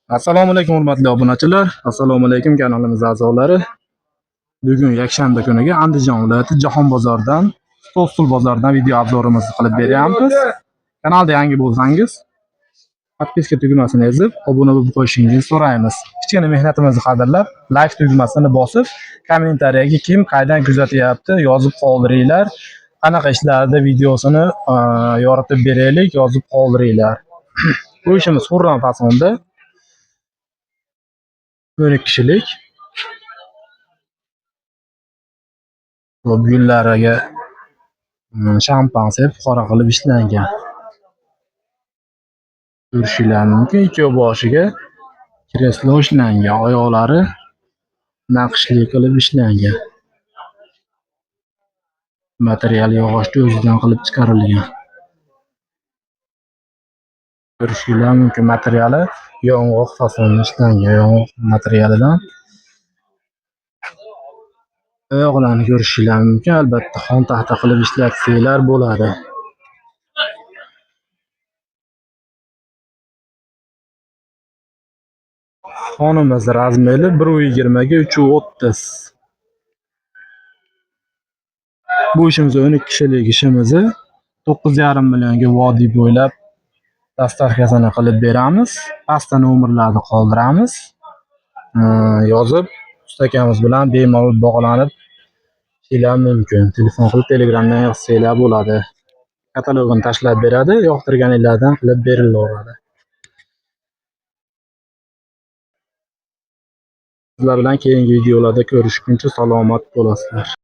Assalomu alaykum hurmatli obunachilar. Assalomu alaykum kanalimiz a'zolari. Bugun yakshanba kuniga Andijon viloyati Jahon bozoridan, Stol bozoridan video obzorimizni qilib beryapmiz. Kanalda yangi bo'lsangiz, podpiska tugmasini ezib, obuna bo'lib qo'yishingizni so'raymiz. Kichkina mehnatimizni qadrlab, like tugmasini bosib, kommentariyaga kim qaydan kuzatyapti yozib qoldiringlar. Qanaqa ishlarda videosini yoritib beraylik, yozib qoldiringlar. Bu ishimiz Xurram fasonda. 12 kishilik. Bu gullariga shampan sepib qora qilib ishlangan. Ko'rishinglar mumkin. Ikki boshiga kreslo ishlangan, oyoqlari naqshli qilib ishlangan. Material yog'ochni o'zidan qilib chiqarilgan. Ko'rishinglar mumkin, materiali yong'oq fasonida ishlangan, yong'oq materialidan. Oyoqlarni ko'rishinglar mumkin. Albatta, xontaxta qilib ishlatsanglar bo'ladi. Xonamiz razmeri 1.20 ga 3.30. Bu ishimiz 12 kishilik ishimizni 9,5 millionga vodiy bo'ylab dastavkasini qilib beramiz. Pastda nomerlarni qoldiramiz. Yozib usta akamiz bilan bemalol bog'lanib ishlar mumkin. Telefon qilib Telegramdan yozsanglar bo'ladi. Katalogini tashlab beradi, yoqtirganinglardan qilib berilaveradi. Sizlar bilan keyingi videolarda ko'rishguncha salomat bo'lasizlar.